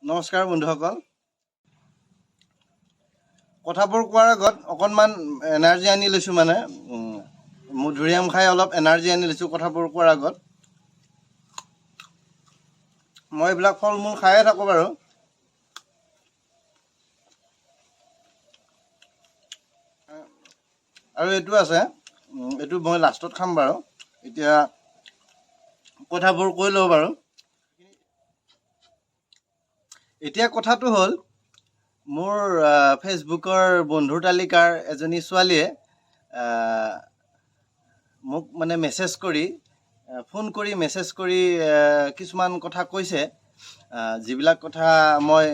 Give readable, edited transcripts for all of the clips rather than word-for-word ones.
নমস্কাৰ বন্ধুসকল। কথাবোৰ কোৱাৰ আগত অকণমান এনাৰ্জি আনি লৈছোঁ, মানে মধুৰিআম খাই অলপ এনাৰ্জি আনি লৈছোঁ কথাবোৰ কোৱাৰ আগত। মই এইবিলাক ফল মূল খায়ে থাকোঁ বাৰু। আৰু এইটো আছে, এইটো মই লাষ্টত খাম বাৰু। এতিয়া কথাবোৰ কৈ লওঁ বাৰু। এতিয়া কথাটো হ'ল, মোৰ ফেচবুকৰ বন্ধুৰ তালিকাৰ এজনী ছোৱালীয়ে মোক মানে মেছেজ কৰি, ফোন কৰি মেছেজ কৰি কিছুমান কথা কৈছে, যিবিলাক কথা মই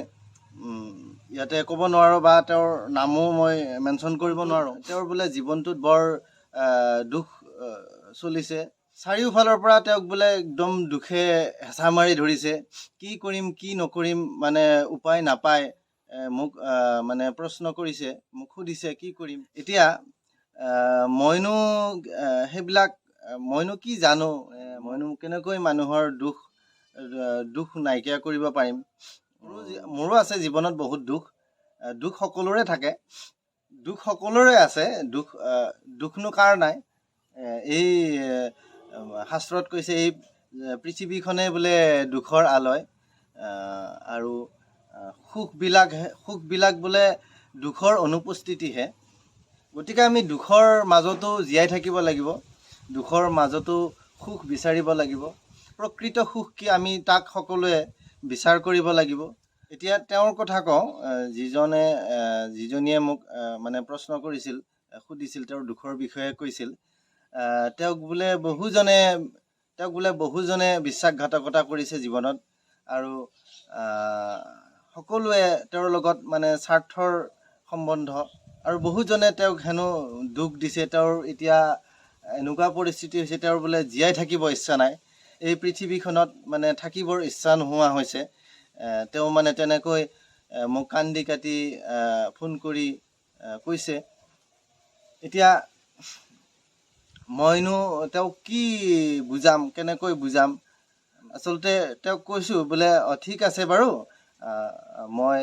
ইয়াতে ক'ব নোৱাৰোঁ বা তেওঁৰ নামো মই মেনশ্যন কৰিব নোৱাৰোঁ। তেওঁৰ বোলে জীৱনটোত বৰ দুখ চলিছে, চাৰিওফালৰ পৰা তেওঁক বোলে একদম দুখে হেঁচা মাৰি ধৰিছে। কি কৰিম কি নকৰিম মানে উপায় নাপায় মোক মানে প্ৰশ্ন কৰিছে, মোক সুধিছে কি কৰিম। এতিয়া মইনো সেইবিলাক মইনো কি জানো, মইনো কেনেকৈ মানুহৰ দুখ নাইকিয়া কৰিব পাৰিম। মোৰো আছে জীৱনত বহুত দুখ, দুখ সকলোৰে থাকে, দুখ সকলোৰে আছে, দুখনো কাৰ নাই। এই শাস্ত্ৰত কৈছে এই পৃথিৱীখনে বোলে দুখৰ আলয়, আৰু সুখবিলাক বোলে দুখৰ অনুপস্থিতিহে। গতিকে আমি দুখৰ মাজতো জীয়াই থাকিব লাগিব, দুখৰ মাজতো সুখ বিচাৰিব লাগিব। প্ৰকৃত সুখ কি আমি তাক সকলোৱে বিচাৰ কৰিব লাগিব। এতিয়া তেওঁৰ কথা কওঁ, যিজনীয়ে মোক মানে প্ৰশ্ন কৰিছিল, সুধিছিল, তেওঁৰ দুখৰ বিষয়ে কৈছিল। তেওঁক বোলে বহুজনে বিশ্বাসঘাতকতা কৰিছে জীৱনত, আৰু সকলোৱে তেওঁৰ লগত মানে স্বাৰ্থৰ সম্বন্ধ, আৰু বহুজনে তেওঁক হেনো দুখ দিছে। তেওঁৰ এতিয়া এনেকুৱা পৰিস্থিতি হৈছে, তেওঁৰ বোলে জীয়াই থাকিব ইচ্ছা নাই, এই পৃথিৱীখনত মানে থাকিবৰ ইচ্ছা নোহোৱা হৈছে। তেওঁ মানে তেনেকৈ মোক কান্দি কাটি ফোন কৰি কৈছে। এতিয়া মইনো তেওঁক কি বুজাম, কেনেকৈ বুজাম? আচলতে তেওঁক কৈছোঁ বোলে, ঠিক আছে বাৰু, মই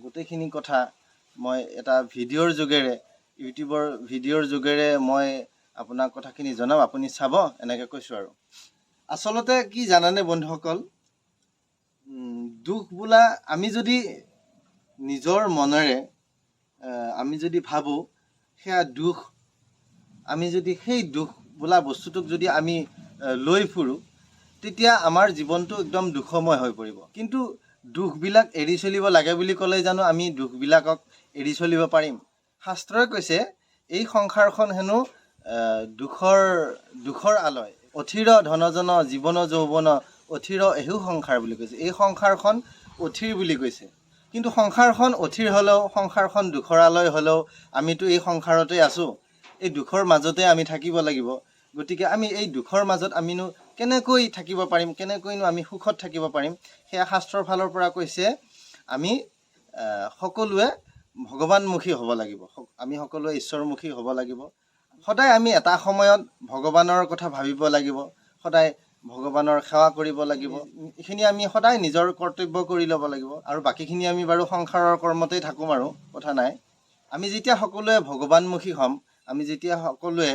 গোটেইখিনি কথা মই এটা ভিডিঅ'ৰ যোগেৰে, ইউটিউবৰ ভিডিঅ'ৰ যোগেৰে মই আপোনাক কথাখিনি জনাম, আপুনি চাব, এনেকৈ কৈছোঁ। আৰু আচলতে কি জানানে বন্ধুসকল, দুখ বোলা আমি যদি নিজৰ মনেৰে আমি যদি ভাবোঁ সেয়া দুখ, আমি যদি সেই দুখ বোলা বস্তুটোক যদি আমি লৈ ফুৰোঁ, তেতিয়া আমাৰ জীৱনটো একদম দুখময় হৈ পৰিব। কিন্তু দুখবিলাক এৰি চলিব লাগে বুলি ক'লে জানো আমি দুখবিলাকক এৰি চলিব পাৰিম? শাস্ত্ৰই কৈছে এই সংসাৰখন হেনো দুখৰ আলয়। অথিৰ ধনজন জীৱন যৌৱন অথিৰ এহু সংসাৰ বুলি কৈছে। এই সংসাৰখন অথিৰ বুলি কৈছে। কিন্তু সংসাৰখন অথিৰ হ'লেও, সংসাৰখন দুখৰ আলয় হ'লেও আমিতো এই সংসাৰতে আছোঁ, এই দুখৰ মাজতে আমি থাকিব লাগিব। গতিকে আমি এই দুখৰ মাজত আমিনো কেনেকৈ থাকিব পাৰিম, কেনেকৈনো আমি সুখত থাকিব পাৰিম, সেয়া শাস্ত্ৰৰ ফালৰ পৰা কৈছে আমি সকলোৱে ভগৱানমুখী হ'ব লাগিব, আমি সকলোৱে ঈশ্বৰমুখী হ'ব লাগিব। সদায় আমি এটা সময়ত ভগৱানৰ কথা ভাবিব লাগিব, সদায় ভগৱানৰ সেৱা কৰিব লাগিব। এইখিনি আমি সদায় নিজৰ কৰ্তব্য কৰি ল'ব লাগিব। আৰু বাকীখিনি আমি বাৰু সংসাৰৰ কৰ্মতেই থাকোঁ আৰু কথা নাই। আমি যেতিয়া সকলোৱে ভগৱানমুখী হ'ম, আমি যেতিয়া সকলোৱে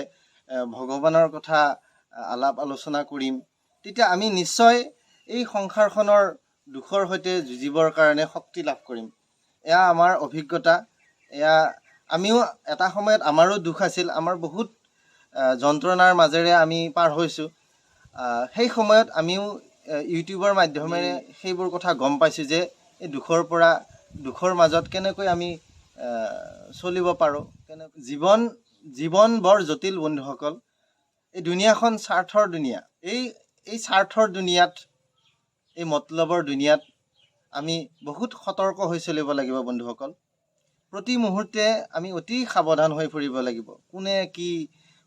ভগৱানৰ কথা আলাপ আলোচনা কৰিম, তেতিয়া আমি নিশ্চয় এই সংসাৰখনৰ দুখৰ সৈতে যুঁজিবৰ কাৰণে শক্তি লাভ কৰিম। এয়া আমাৰ অভিজ্ঞতা। এয়া আমিও এটা সময়ত আমাৰো দুখ আছিল, আমাৰ বহুত যন্ত্ৰণাৰ মাজেৰে আমি পাৰ হৈছোঁ। সেই সময়ত আমিও ইউটিউবৰ মাধ্যমেৰে সেইবোৰ কথা গম পাইছোঁ যে এই দুখৰ মাজত কেনেকৈ আমি চলিব পাৰোঁ। কেনেকৈ জীৱন বৰ জটিল বন্ধুসকল। এই দুনীয়াখন স্বাৰ্থৰ দুনীয়া। এই স্বাৰ্থৰ দুনীয়াত, এই মতলবৰ দুনীয়াত আমি বহুত সতৰ্ক হৈ চলিব লাগিব বন্ধুসকল। প্ৰতি মুহূৰ্তে আমি অতি সাৱধান হৈ ফুৰিব লাগিব। কোনে কি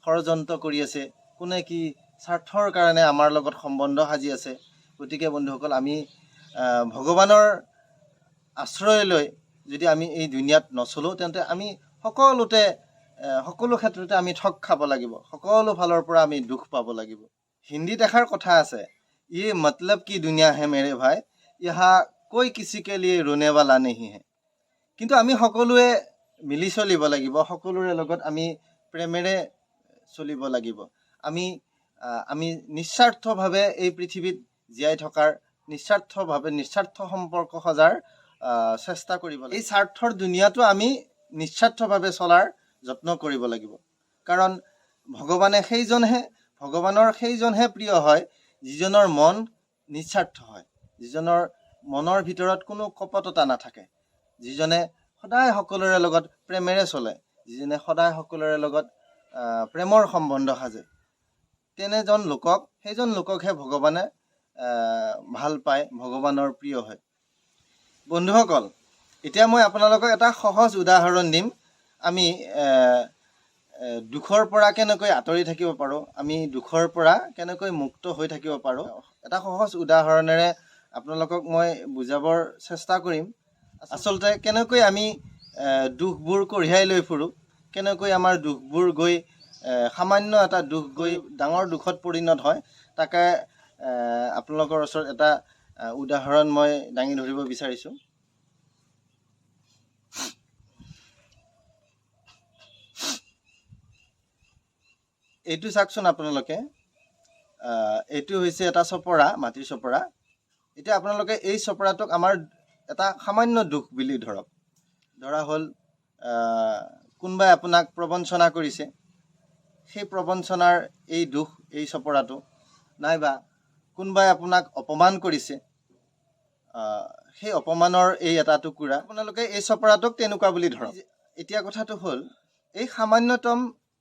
ষড়যন্ত্ৰ কৰি আছে, কোনে কি স্বাৰ্থৰ কাৰণে আমাৰ লগত সম্বন্ধ সাজি আছে। গতিকে বন্ধুসকল, আমি ভগৱানৰ আশ্ৰয় লৈ যদি আমি এই দুনীয়াত নচলোঁ, তেন্তে আমি সকলো ক্ষেত্ৰতে আমি ঠগ খাব লাগিব, সকলো ফালৰ পৰা আমি দুখ পাব লাগিব। হিন্দীত এষাৰ কথা আছে, ये मतलब की दुनिया है मेरे भाई, यहाँ कोई किसी के लिए रोने वाला नहीं है। কিন্তু আমি সকলোৱে মিলি চলিব লাগিব, সকলোৰে লগত আমি প্ৰেমেৰে চলিব লাগিব। আমি আমি নিস্বাৰ্থভাৱে এই পৃথিৱীত জীয়াই থকাৰ, নিস্বাৰ্থভাৱে নিস্বাৰ্থ সম্পৰ্ক সজাৰ চেষ্টা কৰিব লাগিব। এই স্বাৰ্থৰ দুনিয়াটো আমি নিস্বাৰ্থভাৱে চলাৰ যত্ন কৰিব লাগিব, কাৰণ ভগৱানে সেইজনহে, ভগৱানৰ সেইজনহে প্ৰিয় হয় যিজনৰ মন নিস্বাৰ্থ হয়, যিজনৰ মনৰ ভিতৰত কোনো কপটতা নাথাকে, যিজনে সদায় সকলোৰে লগত প্ৰেমেৰে চলে, যিজনে সদায় সকলোৰে লগত প্ৰেমৰ সম্বন্ধ সাজে, তেনেজন লোকক, সেইজন লোককহে ভগৱানে ভাল পায়, ভগৱানৰ প্ৰিয় হয়। বন্ধুসকল, এতিয়া মই আপোনালোকক এটা সহজ উদাহৰণ দিম। আমি দুখৰ পৰা কেনেকৈ আঁতৰি থাকিব পাৰোঁ, আমি দুখৰ পৰা কেনেকৈ মুক্ত হৈ থাকিব পাৰোঁ, এটা সহজ উদাহৰণেৰে আপোনালোকক মই বুজাবৰ চেষ্টা কৰিম। আচলতে কেনেকৈ আমি দুখবোৰ কঢ়িয়াই লৈ ফুৰোঁ, কেনেকৈ আমাৰ দুখবোৰ গৈ সামান্য এটা দুখ গৈ ডাঙৰ দুখত পৰিণত হয়, তাকে আপোনালোকৰ ওচৰত এটা উদাহৰণ মই দাঙি ধৰিব বিচাৰিছোঁ। এইটো চাওকচোন আপোনালোকে, এইটো হৈছে এটা চপৰা, মাটিৰ চপৰা। এতিয়া আপোনালোকে এই চপৰাটোক আমাৰ এটা সামান্য দুখ বুলি ধৰক। ধৰা হ'ল কোনোবাই আপোনাক প্ৰবঞ্চনা কৰিছে, সেই প্ৰবঞ্চনাৰ এই দুখ, এই চপৰাটো। নাইবা কোনোবাই আপোনাক অপমান কৰিছে, সেই অপমানৰ এই এটা টুকুৰা। আপোনালোকে এই চপৰাটোক তেনেকুৱা বুলি ধৰক। এতিয়া কথাটো হ'ল, এই সামান্যতম,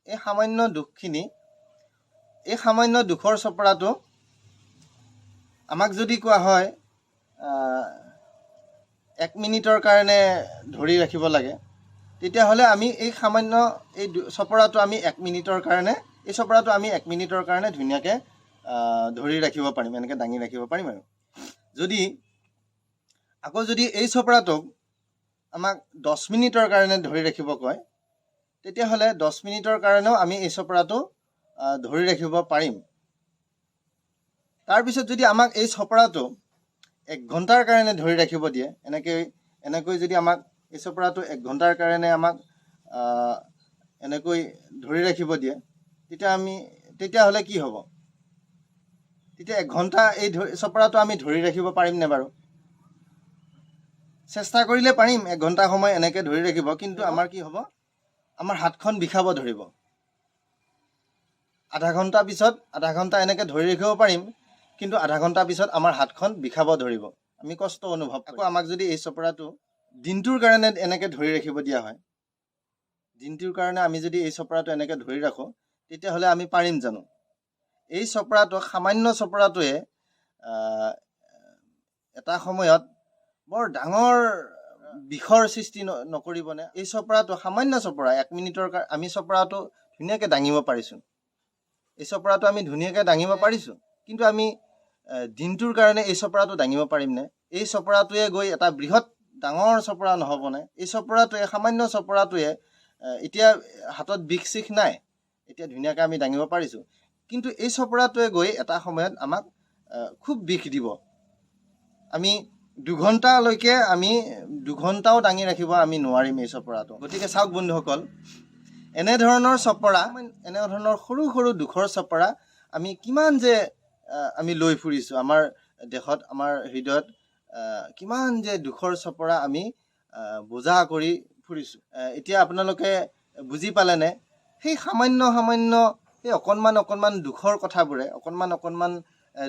এই সামান্য দুখখিনি, এই সামান্য দুখৰ চপৰাটো আমাক যদি কোৱা হয় 1 মিনিটৰ কাৰণে ধৰি ৰাখিব লাগে, তেতিয়াহ'লে আমি এই সামান্য এই চপৰাটো আমি 1 মিনিটৰ কাৰণে, এই চপৰাটো আমি 1 মিনিটৰ কাৰণে ধুনীয়াকৈ ধৰি ৰাখিব পাৰিম, এনেকৈ দাঙি ৰাখিব পাৰিম। আৰু যদি আকৌ যদি এই চপৰাটোক আমাক 10 মিনিটৰ কাৰণে ধৰি ৰাখিব কয়, তেতিয়াহ'লে 10 মিনিটৰ কাৰণেও আমি এই চপৰাটো ধৰি ৰাখিব পাৰিম। তাৰপিছত যদি আমাক এই চপৰাটো 1 ঘণ্টাৰ কাৰণে ধৰি ৰাখিব দিয়ে, এনেকৈ যদি আমাক এই চপৰাটো 1 ঘণ্টাৰ কাৰণে আমাক এনেকৈ ধৰি ৰাখিব দিয়ে, তেতিয়াহ'লে কি হ'ব? তেতিয়া 1 ঘণ্টা এই চপৰাটো আমি ধৰি ৰাখিব পাৰিমনে বাৰু? চেষ্টা কৰিলে পাৰিম 1 ঘণ্টা সময় এনেকৈ ধৰি ৰাখিব, কিন্তু আমাৰ কি হ'ব? আমাৰ হাতখন বিষাব ধৰিব। আধা ঘণ্টা পিছত, আধা ঘণ্টা এনেকৈ ধৰি ৰাখিব পাৰিম, কিন্তু আধা ঘণ্টা পিছত আমাৰ হাতখন বিষাব ধৰিব, আমি কষ্ট অনুভৱ কৰিম। আকৌ আমাক যদি এই চপৰাটো দিনটোৰ কাৰণে এনেকৈ ধৰি ৰাখিব দিয়া হয়, দিনটোৰ কাৰণে আমি যদি এই চপৰাটো এনেকৈ ধৰি ৰাখোঁ, তেতিয়াহ'লে আমি পাৰিম জানো? এই চপৰাটো, সামান্য চপৰাটোৱে এটা সময়ত বৰ ডাঙৰ বিষৰ সৃষ্টি নকৰিবনে? এই চপৰাটো সামান্য চপৰা, 1 মিনিটৰ আমি চপৰাটো ধুনীয়াকৈ দাঙিব পাৰিছোঁ, এই চপৰাটো আমি ধুনীয়াকৈ দাঙিব পাৰিছোঁ, কিন্তু আমি দিনটোৰ কাৰণে এই চপৰাটো দাঙিব পাৰিমনে? এই চপৰাটোৱে গৈ এটা বৃহৎ ডাঙৰ চপৰা নহ'বনে? এই চপৰাটোৱে, সামান্য চপৰাটোৱে, এতিয়া হাতত বিষ চিষ নাই, এতিয়া ধুনীয়াকৈ আমি দাঙিব পাৰিছোঁ, কিন্তু এই চপৰাটোৱে গৈ এটা সময়ত আমাক খুব বিষ দিব। আমি দুঘণ্টালৈকে, আমি দুঘণ্টাও দাঙি ৰাখিব আমি নোৱাৰিম এই চপৰাটো। গতিকে চাওক বন্ধুসকল, এনেধৰণৰ চপৰা, এনেধৰণৰ সৰু সৰু দুখৰ চপৰা আমি কিমান যে আমি লৈ ফুৰিছোঁ আমাৰ দেহত, আমাৰ হৃদয়ত, কিমান যে দুখৰ চপৰা আমি বোজা কৰি ফুৰিছোঁ। এতিয়া আপোনালোকে বুজি পালেনে? সেই সামান্য সামান্য, সেই অকণমান অকণমান দুখৰ কথাবোৰে, অকণমান অকণমান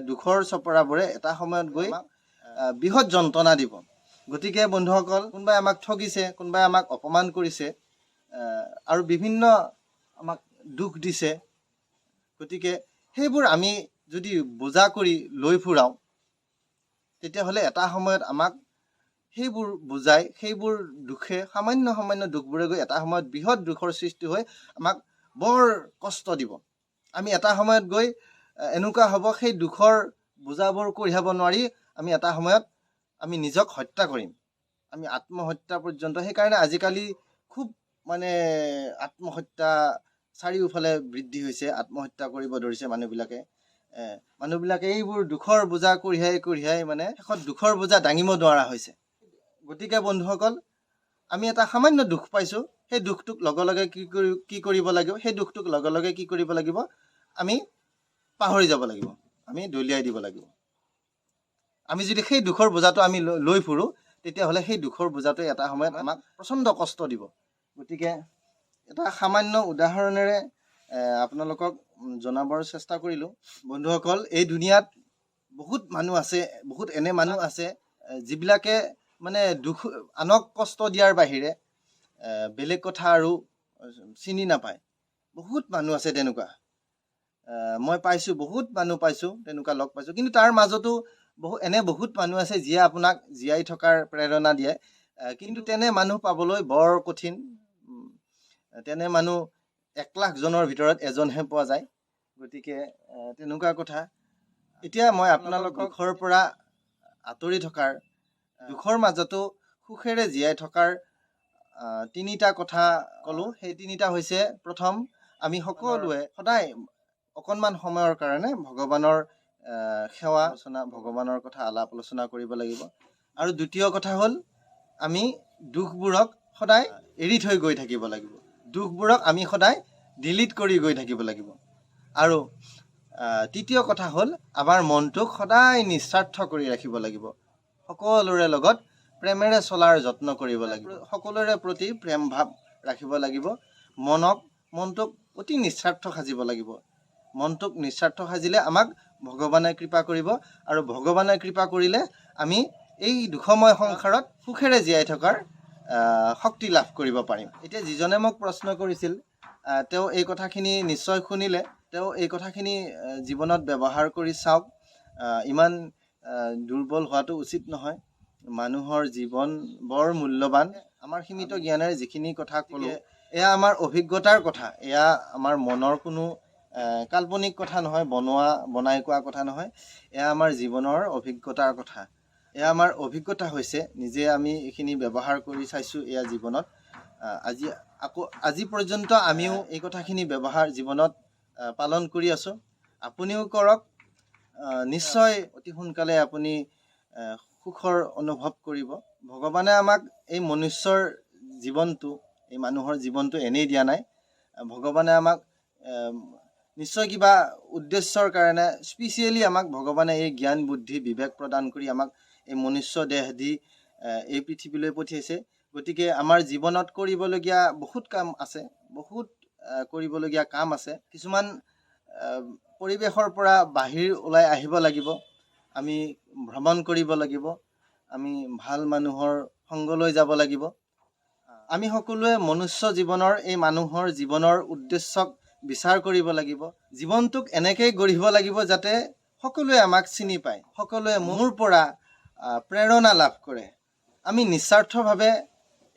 দুখৰ চপৰাবোৰে এটা সময়ত গৈ আমাক বৃহৎ যন্ত্ৰণা দিব। গতিকে বন্ধুসকল, কোনোবাই আমাক ঠগিছে, কোনোবাই আমাক অপমান কৰিছে, আৰু বিভিন্ন আমাক দুখ দিছে, গতিকে সেইবোৰ আমি যদি বোজা কৰি লৈ ফুৰাওঁ, তেতিয়াহ'লে এটা সময়ত আমাক সেইবোৰ বুজাই, সেইবোৰ দুখে, সামান্য সামান্য দুখবোৰে গৈ এটা সময়ত বৃহৎ দুখৰ সৃষ্টি হৈ আমাক বৰ কষ্ট দিব। আমি এটা সময়ত গৈ এনেকুৱা হ'ব, সেই দুখৰ বোজাবোৰ কঢ়িয়াব নোৱাৰি আমি এটা সময়ত আমি নিজক হত্যা কৰিম, আমি আত্মহত্যা পৰ্যন্ত। সেইকাৰণে আজিকালি খুব আত্মহত্যা চাৰিওফালে বৃদ্ধি হৈছে, আত্মহত্যা কৰিব ধৰিছে মানুহবিলাকে। মানুহবিলাকে এইবোৰ দুখৰ বোজা কঢ়িয়াই কঢ়িয়াই মানে শেষত দুখৰ বোজা দাঙিব নোৱাৰা হৈছে। গতিকে বন্ধুসকল, আমি এটা সামান্য দুখ পাইছোঁ, সেই দুখটোক লগে লগে কি কৰিব লাগিব? সেই দুখটোক লগে লগে কি কৰিব লাগিব? আমি পাহৰি যাব লাগিব, আমি দলিয়াই দিব লাগিব। আমি যদি সেই দুখৰ বোজাটো আমি লৈ ফুৰোঁ, তেতিয়াহ'লে সেই দুখৰ বোজাটোৱে এটা সময়ত আমাক প্ৰচণ্ড কষ্ট দিব। গতিকে এটা সামান্য উদাহৰণেৰে আপোনালোকক জনাবৰ চেষ্টা কৰিলোঁ। বন্ধুসকল, এই দুনিয়াত বহুত মানুহ আছে, বহুত এনে মানুহ আছে যিবিলাকে মানে দুখ, আনক কষ্ট দিয়াৰ বাহিৰে বেলেগ কথা আৰু চিনি নাপায়। বহুত মানুহ আছে তেনেকুৱা। মই পাইছোঁ, বহুত মানুহ পাইছোঁ তেনেকুৱা, লগ পাইছোঁ। কিন্তু তাৰ মাজতো এনে বহুত মানুহ আছে যিয়ে আপোনাক জীয়াই থকাৰ প্ৰেৰণা দিয়ে। কিন্তু তেনে মানুহ পাবলৈ বৰ কঠিন। তেনে মানুহ 1 লাখজনৰ ভিতৰত এজনহে পোৱা যায়। গতিকে তেনেকুৱা কথা। এতিয়া মই আপোনালোকক দুখৰ পৰা আঁতৰি থকাৰ, দুখৰ মাজতো সুখেৰে জীয়াই থকাৰ তিনিটা কথা ক'লোঁ। সেই তিনিটা হৈছে, প্ৰথম, আমি সকলোৱে সদায় অকণমান সময়ৰ কাৰণে ভগৱানৰ সেৱা আলোচনা, ভগৱানৰ কথা আলাপ আলোচনা কৰিব লাগিব। আৰু দ্বিতীয় কথা হ'ল, আমি দুখবোৰক সদায় এৰি থৈ গৈ থাকিব লাগিব। দুখবোৰক আমি সদায় ডিলিট কৰি গৈ থাকিব লাগিব। আৰু তৃতীয় কথা হ'ল, আমাৰ মনটোক সদায় নিস্বাৰ্থ কৰি ৰাখিব লাগিব। সকলোৰে লগত প্ৰেমেৰে চলাৰ যত্ন কৰিব লাগিব। সকলোৰে প্ৰতি প্ৰেম ভাৱ ৰাখিব লাগিব। মনটোক অতি নিস্বাৰ্থ সাজিব লাগিব। মনটোক নিস্বাৰ্থ সাজিলে আমাক ভগৱানে কৃপা কৰিব আৰু ভগৱানে কৃপা কৰিলে আমি এই দুখময় সংসাৰত সুখেৰে জীয়াই থকাৰ শক্তি লাভ কৰিব পাৰিম। এতিয়া যিজনে মোক প্ৰশ্ন কৰিছিল, তেওঁ এই কথাখিনি নিশ্চয় শুনিলে। তেওঁ এই কথাখিনি জীৱনত ব্যৱহাৰ কৰি চাওক। ইমান দুৰ্বল হোৱাটো উচিত নহয়। মানুহৰ জীৱন বৰ মূল্যৱান। আমাৰ সীমিত জ্ঞানেৰে যিখিনি কথা ক'লোঁ, এয়া আমাৰ অভিজ্ঞতাৰ কথা। এয়া আমাৰ মনৰ কোনো কাল্পনিক কথা নহয়, বনাই কোৱা কথা নহয়। এয়া আমাৰ জীৱনৰ অভিজ্ঞতাৰ কথা। এয়া আমাৰ অভিজ্ঞতা হৈছে, নিজে আমি এইখিনি ব্যৱহাৰ কৰি চাইছোঁ। এয়া জীৱনত আজি আকৌ আজি পৰ্যন্ত আমিও এই কথাখিনি ব্যৱহাৰ জীৱনত পালন কৰি আছোঁ। আপুনিও কৰক। নিশ্চয় অতি সোনকালে আপুনি সুখৰ অনুভৱ কৰিব। ভগৱানে আমাক এই মনুষ্যৰ জীৱনটো, এই মানুহৰ জীৱনটো এনেই দিয়া নাই। ভগৱানে আমাক নিশ্চয় কিবা উদ্দেশ্যৰ কাৰণে স্পেচিয়েলি আমাক ভগৱানে এই জ্ঞান, বুদ্ধি, বিবেক প্ৰদান কৰি আমাক এই মনুষ্য দেহ দি এই পৃথিৱীলৈ পঠিয়াইছে। গতিকে আমাৰ জীৱনত কৰিবলগীয়া বহুত কাম আছে, বহুত কৰিবলগীয়া কাম আছে। কিছুমান পৰিৱেশৰ পৰা বাহিৰ ওলাই আহিব লাগিব, আমি ভ্ৰমণ কৰিব লাগিব, আমি ভাল মানুহৰ সংগলৈ যাব লাগিব। আমি সকলোৱে মনুষ্য জীৱনৰ, এই মানুহৰ জীৱনৰ উদ্দেশ্যক বিচাৰ কৰিব লাগিব। জীৱনটোক এনেকৈ গঢ়িব লাগিব যাতে সকলোৱে আমাক চিনি পায়, সকলোৱে মোৰ পৰা প্ৰেৰণা লাভ কৰে। আমি নিস্বাৰ্থভাৱে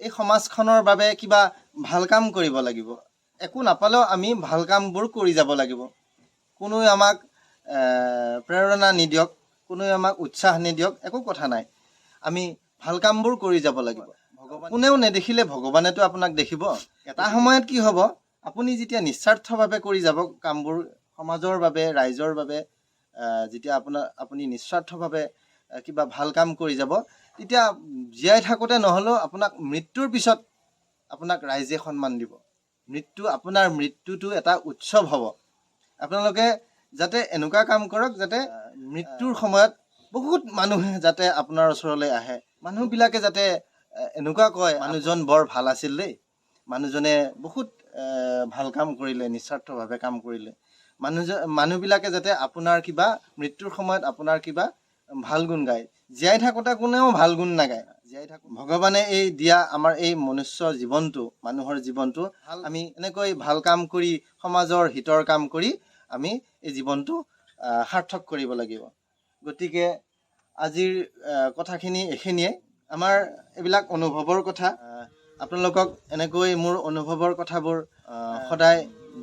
এই সমাজখনৰ বাবে কিবা ভাল কাম কৰিব লাগিব। একো নাপালেও আমি ভাল কামবোৰ কৰি যাব লাগিব। কোনোৱে আমাক প্ৰেৰণা নিদিয়ক, কোনোৱে আমাক উৎসাহ নিদিয়ক, একো কথা নাই। আমি ভাল কামবোৰ কৰি যাব লাগিব। ভগৱান কোনেও নেদেখিলে ভগৱানেতো আপোনাক দেখিব। এটা সময়ত কি হ'ব, আপুনি যেতিয়া নিস্বাৰ্থভাৱে কৰি যাব কামবোৰ সমাজৰ বাবে, ৰাইজৰ বাবে, যেতিয়া আপুনি নিস্বাৰ্থভাৱে কিবা ভাল কাম কৰি যাব, তেতিয়া জীয়াই থাকোঁতে নহ'লেও আপোনাক মৃত্যুৰ পিছত আপোনাক ৰাইজে সন্মান দিব। আপোনাৰ মৃত্যুটো এটা উৎসৱ হ'ব। আপোনালোকে যাতে এনেকুৱা কাম কৰক যাতে মৃত্যুৰ সময়ত বহুত মানুহে যাতে আপোনাৰ ওচৰলৈ আহে। মানুহবিলাকে যাতে এনেকুৱা কয়, "মানুহজন বৰ ভাল আছিল দেই, মানুহজনে বহুত ভাল কাম কৰিলে, নিস্বাৰ্থভাৱে কাম কৰিলে।" মানুহবিলাকে যাতে আপোনাৰ কিবা মৃত্যুৰ সময়ত আপোনাৰ কিবা ভাল গুণ গায়। জীয়াই থাকোঁতে কোনেও ভাল গুণ নাগায়। জীয়াই থাকোঁ, ভগৱানে এই দিয়া আমাৰ এই মনুষ্য জীৱনটো, মানুহৰ জীৱনটো আমি এনেকৈ ভাল কাম কৰি, সমাজৰ হিতৰ কাম কৰি আমি এই জীৱনটো সাৰ্থক কৰিব লাগিব। গতিকে আজিৰ কথাখিনি এইখিনিয়ে। আমাৰ এইবিলাক অনুভৱৰ কথা। আপোনালোকক এনেকৈ মোৰ অনুভৱৰ কথাবোৰ সদায়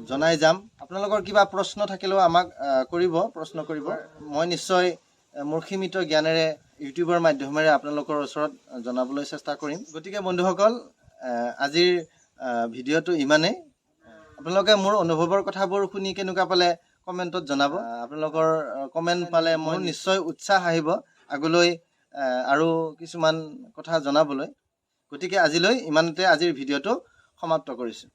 জনাই যাম। আপোনালোকৰ কিবা প্ৰশ্ন থাকিলেও আমাক কৰিব, প্ৰশ্ন কৰিব। মই নিশ্চয় মোৰ সীমিত জ্ঞানেৰে ইউটিউবৰ মাধ্যমেৰে আপোনালোকৰ ওচৰত জনাবলৈ চেষ্টা কৰিম। গতিকে বন্ধুসকল, আজিৰ ভিডিঅ'টো ইমানেই। আপোনালোকে মোৰ অনুভৱৰ কথাবোৰ শুনি কেনেকুৱা পালে কমেণ্ট কমেণ্টত জনাব। আপোনালোকৰ কমেণ্ট পালে মোৰ নিশ্চয় উৎসাহ আহিব আগলৈ আৰু কিছুমান কথা জনাবলৈ। গতিকে আজিলৈ ইমানতে আজিৰ ভিডিঅ'টো সমাপ্ত কৰিছোঁ।